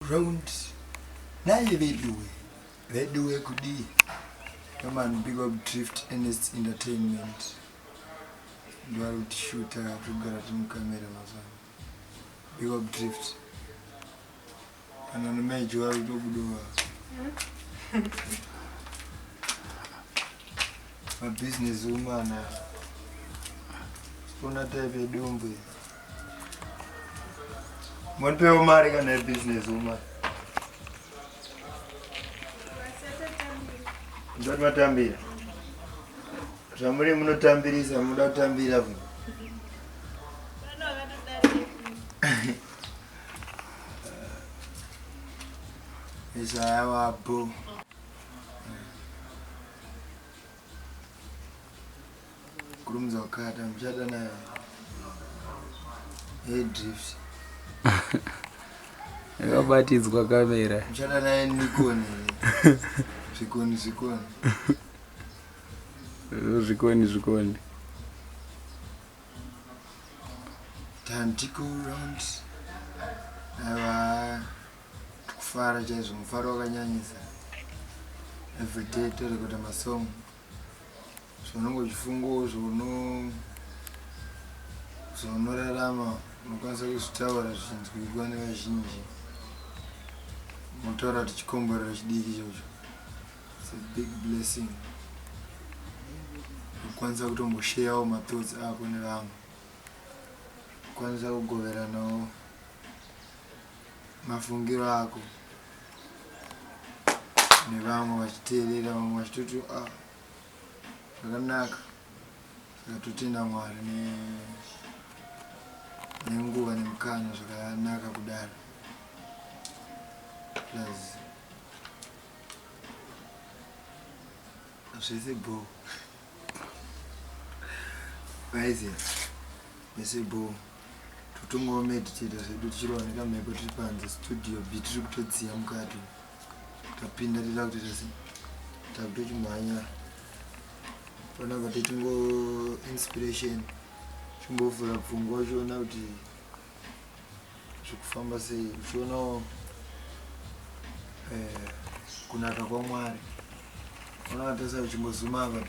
Round naye veduwe veduwe kudii Come big up Drift Ernest Entertainment ndivari kutishuta tiri kugara tiri mukamera mazuva ano. Big up Drift kana nemejo vari kutobudowa mabusiness woman sikuona type yedumbu iyi. Mondipewo mari kana yebusiness woman. Ndati matambira. Zvamuri munotambirisa munoda kutambira vuno. Isaya wabo. Kurumidza kukata muchada nayo. Hey drift. Yakabatidzwa kamera. Muchada naye Nikon. Zvikoni zvikoni. Zvikoni zvikoni. Tantiko round. Aiwa kufara chaizvo mufaro wakanyanyisa. Everyday torekota masong. Zvaunenge uchifungawo zvauno zvaunorarama unokwanisa kuzvitaura zvichinzwikwa nevazhinji. Unotaura kuti chikomborero chidiki ichocho. It's a big blessing. Kukwanisa kutombosheyawo mathoughts ako nevamwe. Kukwanisa kugoveranawo mafungiro ako nevamwe vachiteerera vamwe vachitoti ah zvakanaka. Saka totenda Mwari nenguva nemukana zvakanaka kudaro. Plus zvese bho vaiziva zvese bho totongawo meditator zvedu tichirova nekamhepo tiri panze studio b tiri kutodziya mukati tapinda tida kutoita se takutochimhanya panapa tichingo inspiration chimbovhura pfungwa uchiona kuti zvikufamba sei uchionawo eh, kunaka kwamwari unovatesa uchimbozuma apa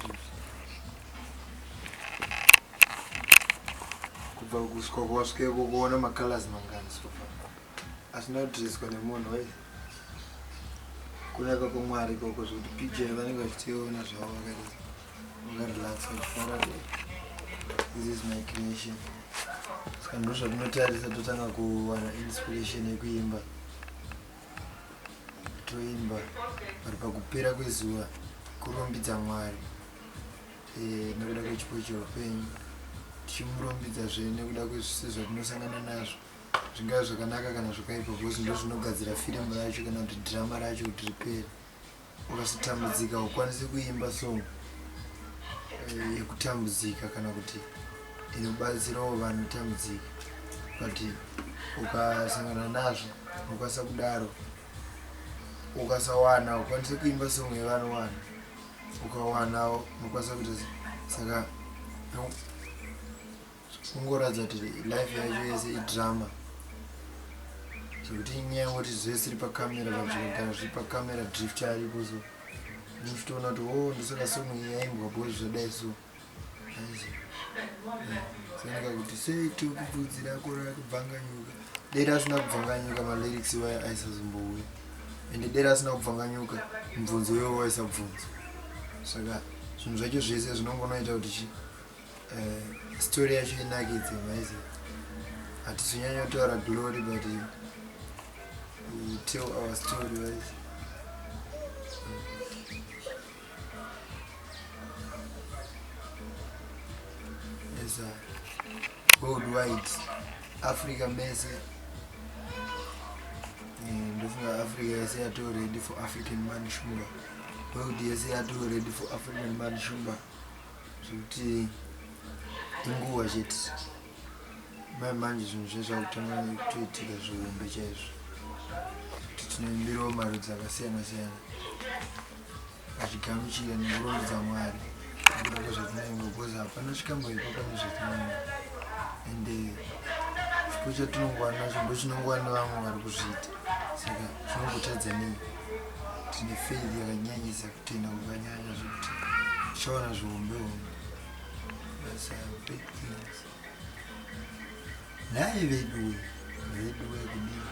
kubva kusvika kwasvika ikoko kuona macolors mangani sofa asina kudreswa nemunhu wai kunaka kwamwari ikoko zvekuti picture vanenge vachitiona zvavo vakaita vakarelaxa vachifara this is my creation saka ndozvatinotarisa totanga kuwana inspiration yekuimba toimba but pakupera kwezuva kurumbidza mwari eh, nekuda kwechipo cheupenyu tichimurumbidzazve nekuda kwezvise zvatinosangana nazvo zvingave zvakanaka kana zvakaipa because ndozvinogadzira firimu racho kana kuti dhirama racho kuti ripere ukasatambudzika ukwanise kuimba song eh, yekutambudzika kana kuti inobatsirawo vanotambudzika but ukasangana nazvo unokwanisa kudaro ukasawana ukwanise kuimba song yevanowana ukawanawo unokwanisa kuita saka Kungoratidza kuti life yacho yese idrama zvekuti inyaya yekuti zvese iri pakamera but zvikagara zviri pakamera drift aripo so unochitoona kuti o oh, ndosaka song iyi yaimbwa because zvadai so sooneka kuti sei toku bvudzi rako rakubvanganyuka dai asina kubvanganyuka malyrics iwayo aisazombouya ende dai asina kubvanganyuka mubvunzo iwowo waisabvunzwa saka zvinhu zvacho zvese zvinongonoita kuti chii Eh, story yacho inakidze maizi hatizonyanya kutaura glory but we tell our story vaizi yes, worldwide africa mese eh, ndofunga africa yese yato ready for african man shumba world yese yato ready for african man shumba Zvekuti inguva chete mai manje zvinhu zve zvakutanga kutoitika zvihombe chaizvo kuti tinoimbirawo marudzi akasiyana siyana achigamuchira nekurumbidza mwari nekuda kwezvatinoimba because hapana chikamboipa pane zvatinoimba ende chipo chatinongowana nacho ndochinongowana nevamwe vari kuzviita saka. Tinombotadza nei? Tine faith yakanyanyisa, kutenda kwakanyanya zvekuti tichawana zvihombe hombe. Basa, big things. Nhai veduwe, veduwe kudii?